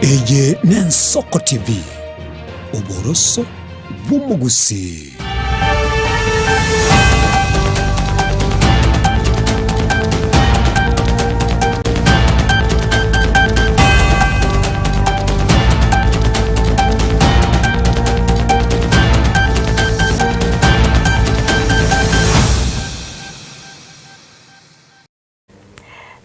Eye n'Ensoko TV, oboroso bw'omogusii.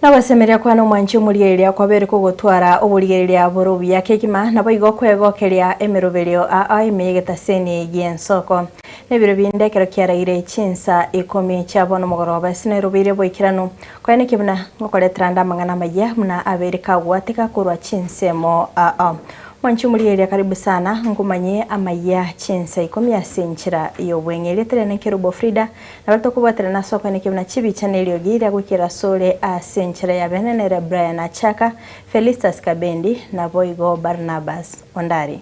Nogosemeria kwane omwanchi omorigereria kwabeire kogotwara oborigereria bore obuya kegima, naboigo kwegokeria emeroberio aa ime y'egetaseni gi'ensoko. Nebiro binde ekero kiaraire chinsa ikomi chia bono mogoroba ase nerobeire boikeranu, koenekia buna ngokoretera ande amang'ana amayia buna abeire kagwateka korwa chinsemo aa. Mwanche omorigereria karibu sana, nkomanyie amayia chinsa ikomi ase enchera y'obweng'e. Erieta riane Nkerubo Frida, Nabo tokobwaterana ase okwenekia buna chibicha na eriogi riria goikera asore ase enchera ya bene nere Brian Achaka, Felistus Kabendi, naboigo Barnabas Ondari.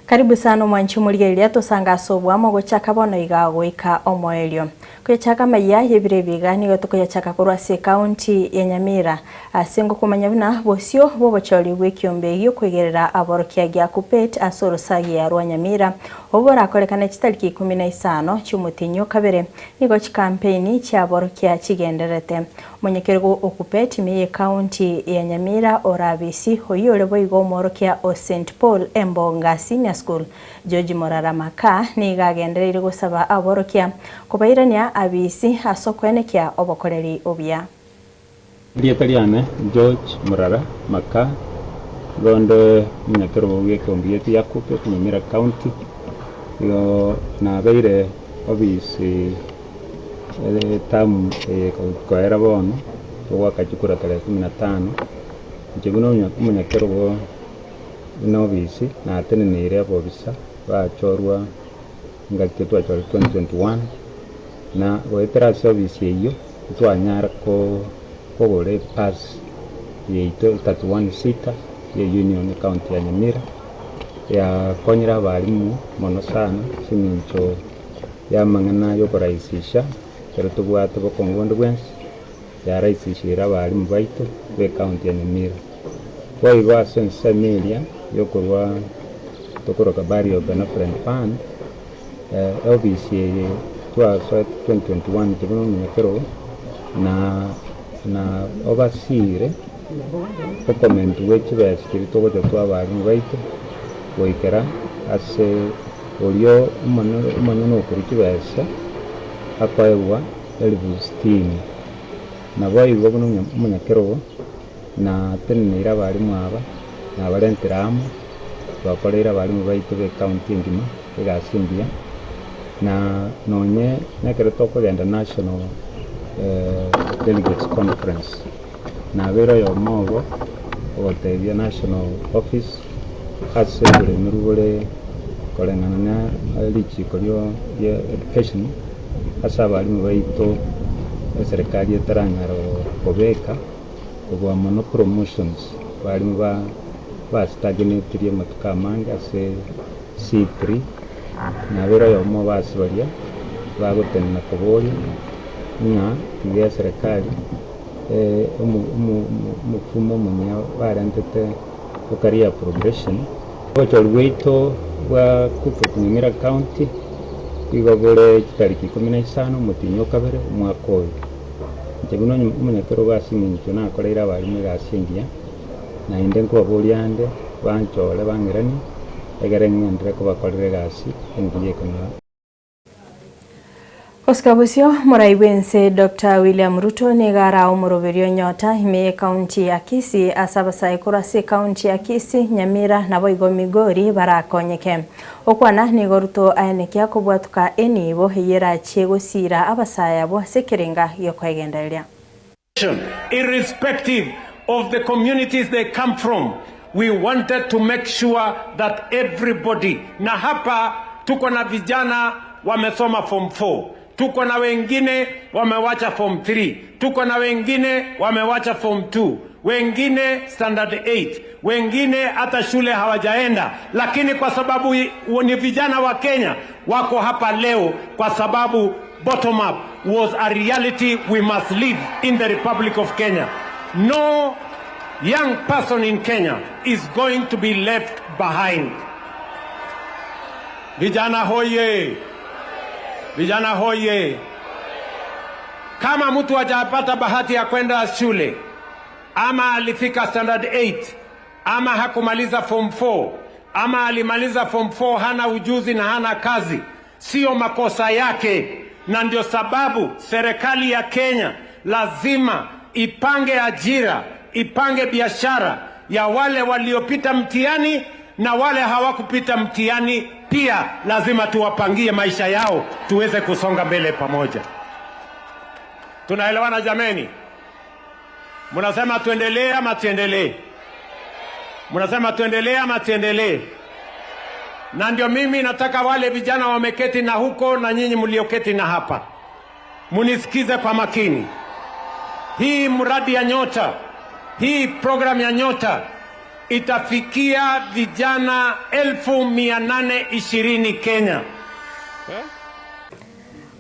Karibu sana omwanchi omorigereria tosange ase oboamo gochaka bono iga goika omoerio. Koyachaka amaiya y'ebiro ebi iga nigo tokoyachaka korwa ase ekaunti ya Nyamira ase ngokomanya buna bosio bw'obochori bw'ekiombe gi'okoigerera aborokia gia Kuppet ase orosagia rwa Nyamira obwo borakorekane chitariki ikomi na isano chi'omotienyi o kabere nigo chikampeini chi'aborokia chigendererete. Omonyakerogo o Kuppet ime y'Ekaunti ya Nyamira Orabisi, oyio ore boigo omworokia o Saint Paul Embonga Senior School, George Morara Makaa, nigo agendereire gosaba aborokia kobairania abisi ase okoenekia obokoreri obuya. Erieta riane George Morara Makaa, igo onde omonyakerogo bw'ekeombe giaito gia Kuppet, Nyamira County, igo nabeire obisi. Etamu eye koera bono, togoaka chikura tarehe kumi na tano, inche buna omonyakerogo buna obisi nateneneire abobisa bachorwa engaki twachorire 2021, na goetera ase obisi eyio ntwanyara kogora epasi yaito 31 seater ya union ecounty ya Nyamira, yakonyire abalimu mono sana ase eng'encho. Y'amang'ana y'okoraisisha, ekero tobwate bokong'u bonde bwensi, yaraisisire abalimu baito b'ecounty ya Nyamira. Boigo ase ensemo eria y'okorwa tokoroka Burial Benevolent Fund, eofisi eye twasoete 2021 inche buna omonyakerogo, na na obasiire okomentwa gwe chibesa chiria togocha toa abalimu baito goikera ase. Oria omonyene okorua chibesa akoegwa elifu sitini. Naboigo buna omonyakerogo nateneneire abalimu aba, nabarentire amo, twakoreire abalimu baito b'ecounty engima egasi engiya, na nonye nekero tokogenda national delegates conference, nabeire oyomo obo ogotebia national office. Ase oboremeru bore koreng'ana ne richiko ria education ase abalimu baito eserekari etaranyara kobeka kobua mono promotions abalimu ba stagnatirie amatuko amange ase C3 nabere oyomo obo ase baria bagotenena koboria ng'a tiga eserekari omofumo omuya barentete. O career progression. Obochori bwaito bwa Kuppet Nyamira County igo bore chitariki ikomi na isano omotienyi o kabere omwaka oyo. Inche buna omonyakerogo ase eng'encho nakoreire abalimu egasi engiya, naende nkobaboria ande banchore bang'iranie egere ng'enderere kobakorera egasi engiya ekonyora. Gosika bosio, morai bw'ense Doctor William Ruto nigo arae omoroberio nyota ime y'ecounty ya Kisii ase abasae korwa ase ecounty ya Kisii, Nyamira naboigo Migori barakonyeke. Okwana nigo Ruto aenekia kobwatuka enibo eyio erachie gosiira abasae abwo ase ekerenga giokoegendereria. Irrespective of the communities they come from, we wanted to make sure that everybody, na hapa tuko na vijana wamesoma form 4, tuko na wengine wamewacha form 3, tuko na wengine wamewacha form 2. wengine standard 8, wengine hata shule hawajaenda, lakini kwa sababu ni vijana wa Kenya wako hapa leo kwa sababu bottom up was a reality we must live in the Republic of Kenya. No young person in Kenya is going to be left behind. Vijana hoye! Vijana hoye! Kama mtu hajapata bahati ya kwenda shule ama alifika standard 8 ama hakumaliza form 4 ama alimaliza form 4 hana ujuzi na hana kazi, sio makosa yake, na ndio sababu serikali ya Kenya lazima ipange ajira, ipange biashara ya wale waliopita mtihani na wale hawakupita mtihani pia lazima tuwapangie maisha yao tuweze kusonga mbele pamoja. Tunaelewana jameni? Mnasema tuendelee ama tuendelee? Mnasema tuendelee ama tuendelee? Na ndio mimi nataka wale vijana wameketi na huko na nyinyi mlioketi na hapa, munisikize kwa makini. Hii mradi ya Nyota, hii program ya Nyota itafikia vijana 820,000 Kenya.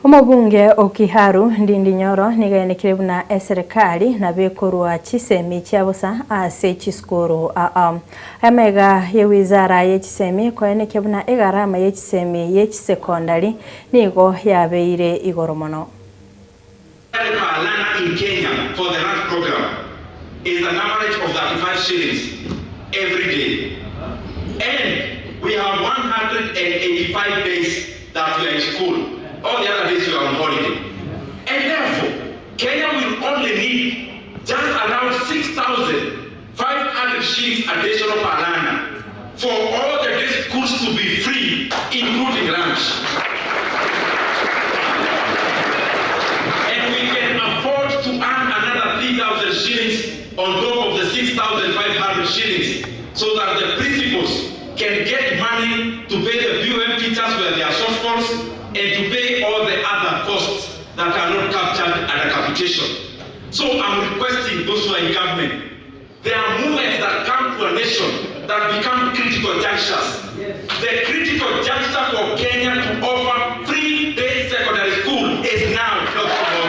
Omobunge o Kiharu Ndindi Nyoro nigaenekire buna eserikali nabekorwa chisemi chiabosa ase chisukuru aa amega ye wizara ye chisemi koenekia buna egarama ye chisemi ye chisekondari nigo yabeire igoro mono. Per learner in Kenya for the lunch program is an average of 35 shillings every day. And we have 185 days that we are in school. All the other days we are on holiday. And therefore, Kenya will only need just around 6,500 shillings additional per learner for all the day schools to be free, including lunch. And we can afford to add another 3,000 shillings on top of the 6,500 shillings so that the principals can get money to pay the BOM teachers where there are shortfalls and to pay all the other costs that are not captured under capitation. So I'm requesting those who are in government, there are movements that come to a nation that become critical junctures. The critical juncture for Kenya to offer free day secondary school is now, not tomorrow.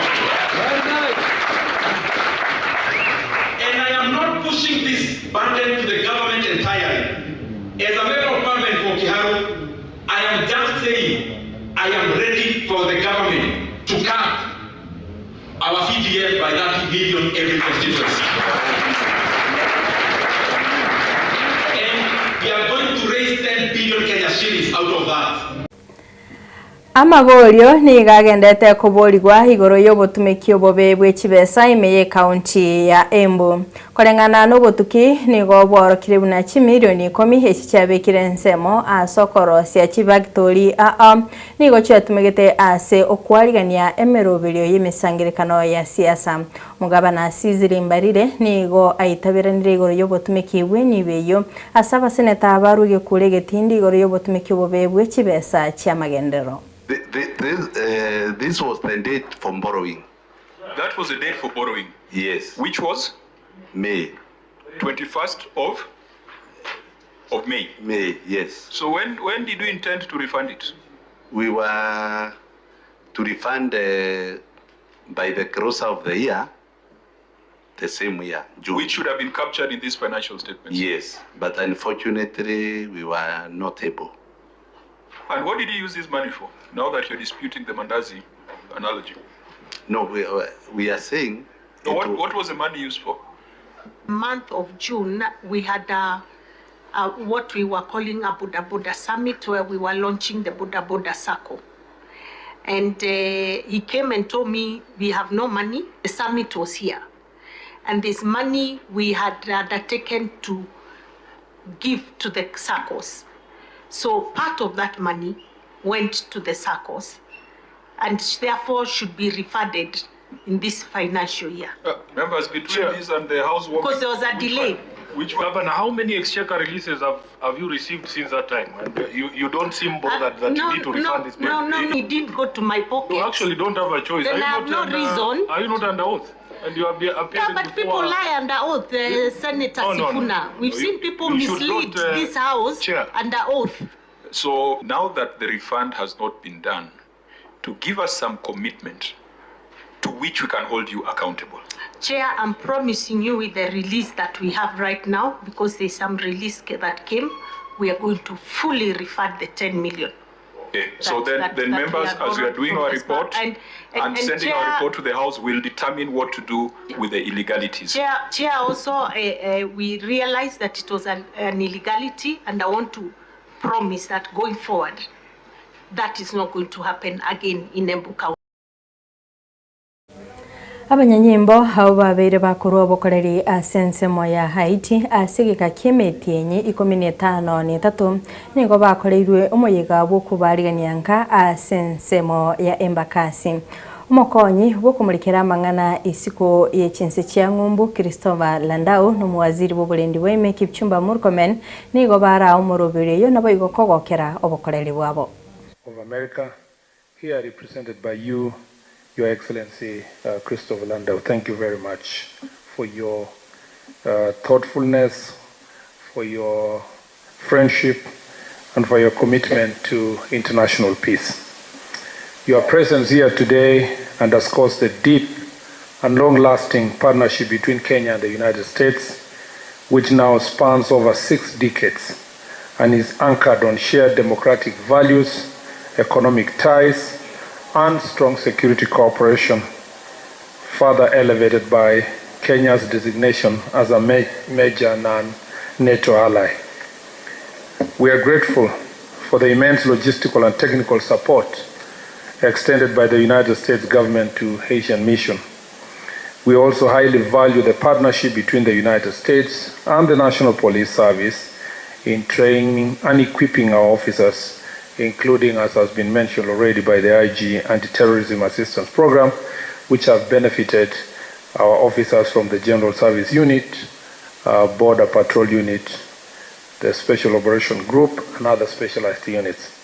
And I am not pushing this burden to the government entirely. As a member of parliament for Kiharu, I am just saying I am ready for the government to cut our CDF by 30 million every constituency. And we are going to raise 10 billion Kenya shillings out of that. Amaborio nigagendete kuborigwa igoro y'obotumiki obobe bwe chibesa ime ye county ya Embu koreng'ana n'obotuki nigo bworokire buna chimilioni 10 echi chiabekire ensemo ase okorosia chibactori aa nigo chiatumegete ase okwarigania emeroberio y'emisangerekano ya siasa omogabana Cecily Mbarire nigo aitaberanire igoro y'obotumiki bw'enibo eywo ase abaseneta baruge kure egetindi igoro y'obotumiki obobe bwe chibesa chiamagenderero. This was the date for borrowing. That was the date for borrowing? Yes. Which was? May. 21st of May? May, yes. So when did you intend to refund it? We were to refund by the close of the year, the same year, June. Which should have been captured in this financial statement. Yes, but unfortunately we were not able. And what did you use this money for, now that you're disputing the Mandazi analogy? No, we are saying... No, what was the money used for? Month of June, we had what we were calling a Boda Boda Summit, where we were launching the Boda Boda Sacco. And he came and told me, we have no money. The summit was here. And this money we had undertaken to give to the SACCOs. So part of that money went to the SACCOs and therefore should be refunded in this financial year. Members, between this and the housewarming... Because there was a delay. Which one? Governor, how many exchequer releases have you received since that time? And you don't seem bothered that no, you need to refund this No, money. no, it didn't go to my pocket. You actually don't have a choice. Then I have no reason. Are you not under oath? And you have been Yeah, appearing but people before. lie under oath, Senator No, no, no. Sifuna. We've No, seen you- people you should mislead not, this house Chair. under oath. So now that the refund has not been done, to give us some commitment to which we can hold you accountable. Chair, I'm promising you with the release that we have right now, because there's some release that came, we are going to fully refund the 10 million. Okay. So That- then, that- then that we members, are as we are borrowed doing from our the report And, and, and and sending our Chair, report to the House, we'll determine what to do with the illegalities. Chair, Chair also, we realized that it was an illegality, and I want to promise that going forward, that is not going to happen again in Embu County. Abanyanyimbo abwo babeire bakorua obokoreri ase ensemo ya Haiti ase egeka ki'emetienyi ikomi na etano na etato, nigo bakoreirwe omoyega bw'okobarigania nka ase ensemo ya Embakasi. Omokonyi bw'okomorikera amang'ana isiko ye chinse chia ng'umbu Christopher Landau na omowaziri bw'oborendi bwa ime Kipchumba Murkomen nigo baraa omoroberio oyio naboigo kogokera obokoreri bwabo. Of America, here represented by you, Your Excellency Christopher Landau. Thank you very much for your thoughtfulness, for your friendship, and for your commitment to international peace. Your presence here today underscores the deep and long-lasting partnership between Kenya and the United States, which now spans over 6 decades and is anchored on shared democratic values, economic ties, and strong security cooperation, further elevated by Kenya's designation as a major non-NATO ally. We are grateful for the immense logistical and technical support extended by the United States government to Haitian mission. We also highly value the partnership between the United States and the National Police Service in training and equipping our officers, including, as has been mentioned already by the IG, Anti-Terrorism Assistance Program, which have benefited our officers from the General Service Unit, Border Patrol Unit, the Special Operation Group, and other specialized units.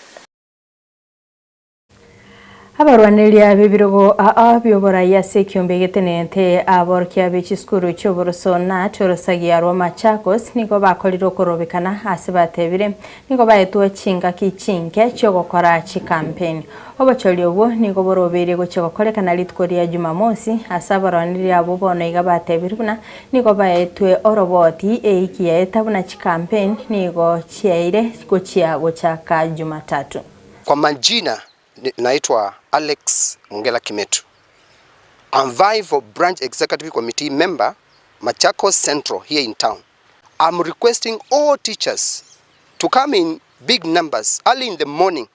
Abarwaneria b'ebirogo aa bi'oborai ase ekiombe getenenete aborokia be chisukuru chi'oboroso na ch'orosagia rwa Machakos nigo bakorire okorobekana ase batebire nigo baetwe chingaki chinke chi'ogokora chikampeni. Obochori obwo nigo borobeire gochia gokorekana rituko ria Jumamosi ase abarwaneria abwo bono iga batebire buna nigo baetwe oroboti eiki yaeta buna chikampeni nigo chiaire gochia gochaka Jumatatu. Kwa majina naitwa Alex Mungela Kimetu. I'm vying for Branch Executive Committee member, Machakos Central here in town. I'm requesting all teachers to come in big numbers early in the morning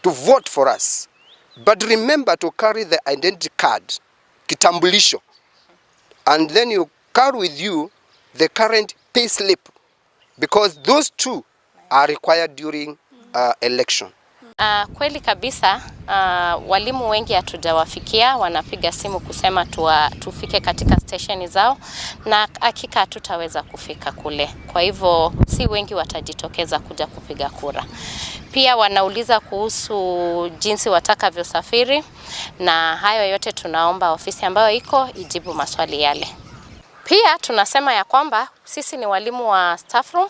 to vote for us. But remember to carry the identity card, kitambulisho, and then you carry with you the current pay slip, because those two are required during election. Kweli kabisa, walimu wengi hatujawafikia, wanapiga simu kusema tufike katika stesheni zao na hakika hatutaweza kufika kule. Kwa hivyo si wengi watajitokeza kuja kupiga kura. Pia wanauliza kuhusu jinsi watakavyosafiri na hayo yote tunaomba ofisi ambayo iko ijibu maswali yale. Pia tunasema ya kwamba sisi ni walimu wa staff room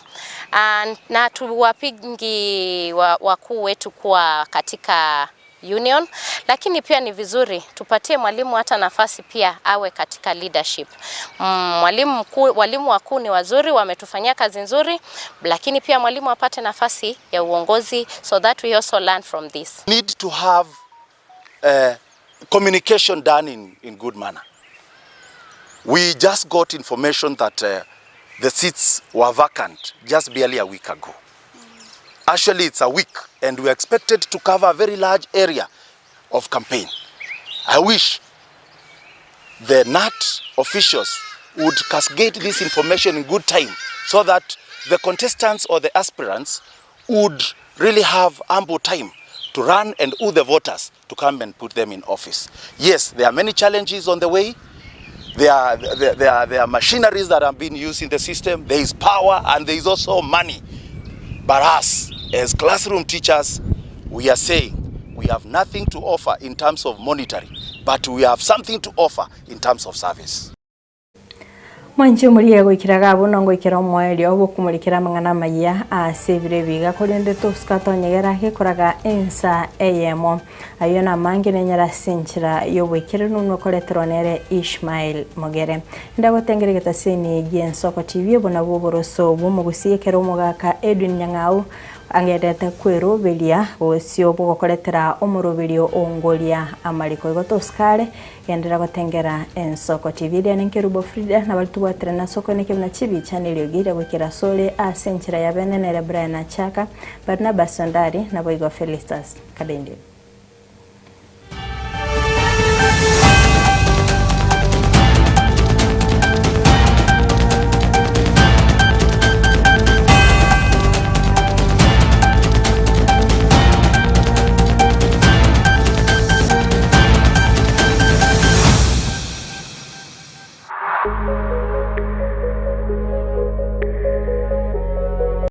na tuwapingi wakuu wetu kuwa katika union, lakini pia ni vizuri tupatie mwalimu hata nafasi pia awe katika leadership. Walimu wakuu ni wazuri, wametufanyia kazi nzuri, lakini pia mwalimu apate nafasi ya uongozi so that we also learn from this. Need to have communication done in good manner. We just got information that the seats were vacant just barely a week ago. Actually, it's a week, and we are expected to cover a very large area of campaign. I wish the NAT officials would cascade this information in good time so that the contestants or the aspirants would really have ample time to run and urge the voters to come and put them in office. Yes, there are many challenges on the way. There are machineries that have been used in the system. There is power and there is also money. But us, as classroom teachers, we are saying we have nothing to offer in terms of monetary. but we have something to offer in terms of service. Mwanche omoria goikera iga abwo nongoikera omoerio bw'okomorikera amang'ana amayia ase ebiro ebi iga, korende tosuka tonyegera gekoraga ensa eyemo. Ayio namange nenyare ase enchera y'oboikeranu nokoreterwa nere Ishmael Mogere. Ndagotengera egetaseni gi'Ensoko TV, obo nabwo oboroso bw'omogusi ekero omogaka Edwin Nyang'au Angenderete kweroberia bosio bw'ogokoretera omoroberio ongoria amariko. Igo tosikare, genderera gotengera Ensoko TV. Eria nenkerubo Frida, na baria tobwaterane ase okoeneka buna chibicha na eriogi riria goikera asore ase enchera ya bene nere Brian Achaka, Barnabas Ondari, naboigo Felistus Kabendi.